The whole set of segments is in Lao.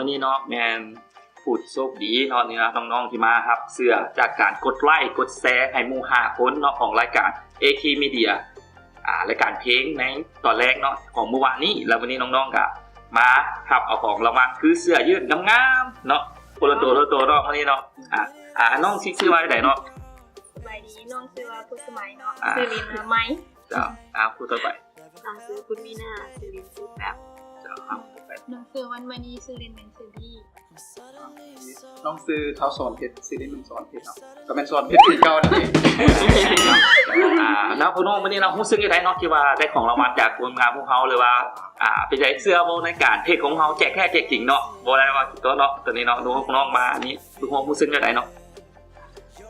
ນີ້ເນາະ ແມ່ນຜູ້ທີ່ໂຊກດີເນາະ ນີ້ນະ ນ້ອງໆທີ່ມາຮັບເສື້ອຈາກການກົດໄລກົດແຊໃຫ້ໝູ່ຫ້າຄົນເນາະ ຂອງລາຍການ ເອ ເຄ Media ອ່າ ລາຍການເພງໃນຕອນແລງເນາະ ຂອງມື້ວານນີ້ ແລ້ວມື້ນີ້ນ້ອງໆກໍມາຮັບເອົາຂອງລາງວັນ ຄືເສື້ອຢືດງາມໆເນາະ ຄົນລະໂຕ ຄົນລະໂຕເນາະ ມື້ນີ້ເນາະ. ອ່າ ອ່າ ນ້ອງຊື່ ຊື່ວ່າໃດເນາະ? ສະບາຍດີ ນ້ອງຊື່ວ່າພຸດສະໄໝເນາະ ອ່າ ຊື່ຫຼິ້ນວ່າໄມ. ເຈົ້າ ອ່າ ຜູ້ຕໍ່ໄປ. ນ້ອງຊື່ພຸດມີນາ ຊື່ຫຼິ້ນຊື່ແປັບ. ເຈົ້າ ອ່າ ຜູ້ຕໍ່ໄປ. ນ້ອງຊື່ວັນມະນີ ຊື່ຫຼິ້ນແມ່ນຊື່ບີ. ນ້ອງຊື່ທ້າວສອນເພັດ ຊື່ຫຼິ້ນແມ່ນສອນເພັດເນາະ ກໍແມ່ນສອນເພັດຄືເກົ່ານັ້ນເອງ. ອ່າ ນ້ອງຜູ້ນ້ອງ ມື້ນີ້ເນາະ ຮູ້ສຶກຈັ່ງໃດເນາະ ທີ່ວ່າໄດ້ຂອງລາງວັນຈາກຄົນງາມຂອງເຮົາ ຫຼືວ່າ ອ່າ ເປັນໃດເຊື່ອບໍ່ໃນການເພຈຂອງເຮົາແຈກແທ້ແຈກຈິງເນາະ ບໍ່ໄດ້ວ່າຕົວະເນາະ ຕົວນີ້ເນາະ ນ້ອງໆມານີ້ ຮູ້ສຶກຈັ່ງໃດເນາະ?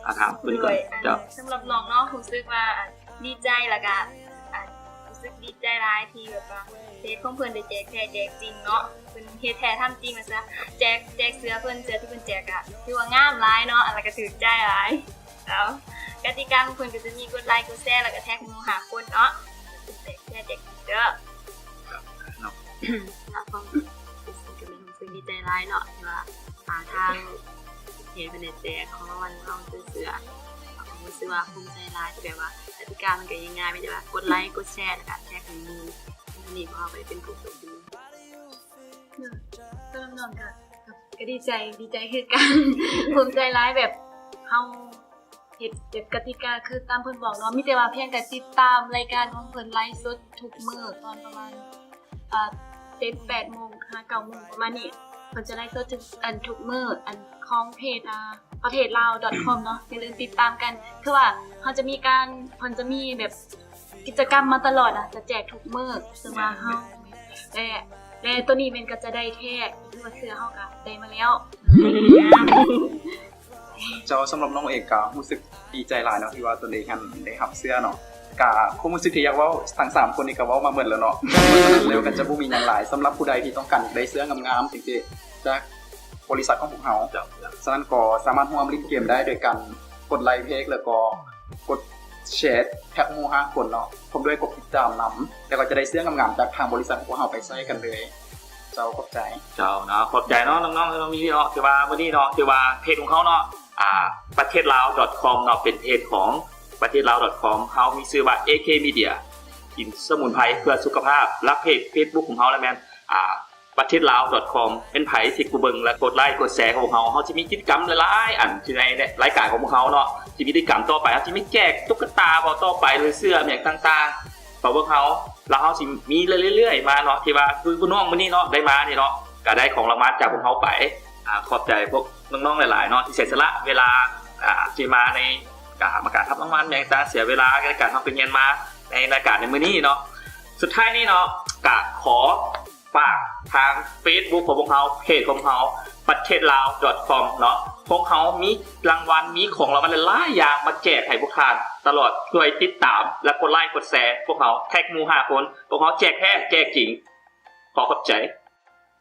ອ່າ ຖາມເພິ່ນກ່ອນ. ເຈົ້າ ສຳລັບນ້ອງເນາະ ຮູ້ສຶກວ່າ ອ່າ ດີໃຈ ແລ້ວກະ ອ່າ ຮູ້ສຶກດີໃຈຫຼາຍທີ່ແບບວ່າເພຈຂອງເພິ່ນໄດ້ແຈກແທ້ແຈກຈິງເນາະ ເພິ່ນເຮັດແທ້ທຳຈິງວ່າຊະ ແຈກ ແຈກເສື້ອເພິ່ນ ເສື້ອທີ່ເພິ່ນແຈກກະຖືວ່າງາມຫຼາຍເນາະ ແລ້ວກະຖືກໃຈຫຼາຍ. ເຈົ້າ ກະຕິກາຂອງເພິ່ນກໍຈະມີກົດໄລກົດແຊ ແລ້ວກະແທັກໝູ່ຫ້າຄົນເນາະ ເພິ່ນແຈກແທ້ແຈກຈິງເດີ. ເນາະ ເນາະ ກໍແມ່ນ ຮູ້ສຶກດີໃຈຫຼາຍເນາະ ທີ່ວ່າ ອ່າ ທາງເພຈເພິ່ນໄດ້ແຈກຂອງລາງວັນເຮົາເສື້ອ ເຮົາກໍຮູ້ສຶກວ່າພູມໃຈຫຼາຍ ທີ່ແບບວ່າກະຕິກາມັນກໍງ່າຍໆ ມີແຕ່ວ່າກົດໄລກົດແຊ ແລ້ວກະແທັກໃຫ້ໝູ່ ເທົ່ານີ້ພວກເຮົາກໍໄດ້ເປັນຜູ້ໂຊກດີ. ເນາະ ສຳລັບນ້ອງກໍ ກໍ ກໍດີໃຈ ດີໃຈຄືກັນ ພູມໃຈຫຼາຍ ແບບເຮົາ ເຮັດແບບກະຕິກາຄືຕາມເພິ່ນບອກເນາະ ມີແຕ່ວ່າພຽງແຕ່ຕິດຕາມລາຍການຂອງເພິ່ນໄລຟ໌ສົດທຸກມື້ຕອນປະມານ ອ່າ ເຈັດແປດໂມງຫາເກົ້າໂມງປະມານນີ້ ເພິ່ນຈະໄລຟ໌ສົດທຸກ ອັນ ທຸກມື້ ອັນ ຂອງເພຈ ອ່າ ປະເທດລາວດອດຄອມເນາະ ຢ່າລືມຕິດຕາມກັນ ຄືວ່າເຮົາຈະມີການ ເພິ່ນຈະມີແບບກິດຈະກຳມາຕະຫຼອດນະ ຈະແຈກທຸກມື້ ເຊິ່ງວ່າເຮົາ ແລະ ແລະໂຕນີ້ແມ່ນກໍຈະໄດ້ແທ້ ຄືວ່າເສື້ອເຮົາກໍໄດ້ມາແລ້ວ. ເຈົ້າ ສຳລັບນ້ອງເອງກໍຮູ້ສຶກດີໃຈຫຼາຍເນາະ ທີ່ວ່າຕົນເອງຫັ້ນໄດ້ຮັບເສື້ອເນາະ ກໍຄວາມຮູ້ສຶກທີ່ຢາກເວົ້າ ທັງສາມຄົນນີ້ກໍເວົ້າມາໝົດແລ້ວເນາະ ສະນັ້ນແລ້ວກໍຈະບໍ່ມີຫຍັງຫຼາຍ ສຳລັບຜູ້ໃດທີ່ຕ້ອງການຢາກໄດ້ເສື້ອງາມໆ ຈັ່ງຊີ້ ຈາກບໍລິສັດຂອງພວກເຮົາ ສະນັ້ນກໍສາມາດຮ່ວມຫຼິ້ນເກມໄດ້ໂດຍການກົດໄລເພຈ ແລ້ວກໍກົດແຊ ແທັກໝູ່ຫ້າຄົນເນາະ ພ້ອມດ້ວຍກົດຕິດຕາມນຳ ແລ້ວກໍຈະໄດ້ເສື້ອງາມໆຈາກທາງບໍລິສັດຂອງພວກເຮົາໄປໃຊ້ກັນເລີຍ. ເຈົ້າ ຂອບໃຈ. ເຈົ້າເນາະ ຂອບໃຈເນາະ ນ້ອງໆ ນ້ອງໆ ເນາະ ທີ່ວ່າມື້ນີ້ເນາະ ທີ່ວ່າເພຈຂອງເຮົາເນາະ ອ່າ ປະເທດລາວດອດຄອມເນາະ ເປັນເພຈຂອງປະເທດລາວດອດຄອມ ເຮົາມີຊື່ວ່າ ເອ ເຄ Media ກິນສະໝຸນໄພເພື່ອສຸຂະພາບ ແລະ ເພຈເຟສບຸກຂອງເຮົາລະແມ່ນ ອ່າ ປະເທດລາວດອດຄອມ ແມ່ນໃຜທີ່ກູເບິ່ງ ແລະ ກົດໄລກົດແຊຂອງເຮົາ ເຮົາຊິມີກິດຈະກຳຫຼາຍໆອັນທີ່ໃນລາຍການຂອງພວກເຮົາເນາະ ຊິມີກິດຈະກຳຕໍ່ໄປ ເຮົາຊິມີແຈກຕຸກກະຕາບໍ່ຕໍ່ໄປ ຫຼື ເສື້ອຫຍັງຕ່າງໆ ຂອງພວກເຮົາ ແລ້ວເຮົາຊິມີເລື້ອຍໆມາເນາະ ທີ່ວ່າຄືຜູ້ນ້ອງມື້ນີ້ເນາະ ໄດ້ມານີ້ເນາະ ກໍໄດ້ຂອງລາງວັນຈາກພວກເຮົາໄປ. ອ່າ ຂອບໃຈພວກນ້ອງໆຫຼາຍໆເນາະ ທີ່ເສຍສະຫຼະເວລາ ອ່າ ທີ່ມາໃນ ກະມາການຮັບລາງວັນແມ່ນຕ່າງເສຍເວລາໃນການເຮົາໄປຮຽນມາໃນລາຍການໃນມື້ນີ້ເນາະ. ສຸດທ້າຍນີ້ເນາະ ກະຂໍຝາກທາງເຟສບຸກຂອງພວກເຮົາ ເພຈຂອງເຮົາ ປະເທດລາວດອດຄອມເນາະ ພວກເຮົາມີລາງວັນ ມີຂອງລາງວັນຫຼາຍໆຢ່າງມາແຈກໃຫ້ພວກທ່ານຕະຫຼອດ ຊ່ວຍຕິດຕາມ ແລະ ກົດໄລກົດແຊພວກເຮົາ ແທັກໝູ່ຫ້າຄົນ ພວກເຮົາແຈກແທ້ແຈກຈິງ. ຂໍຂອບໃຈ.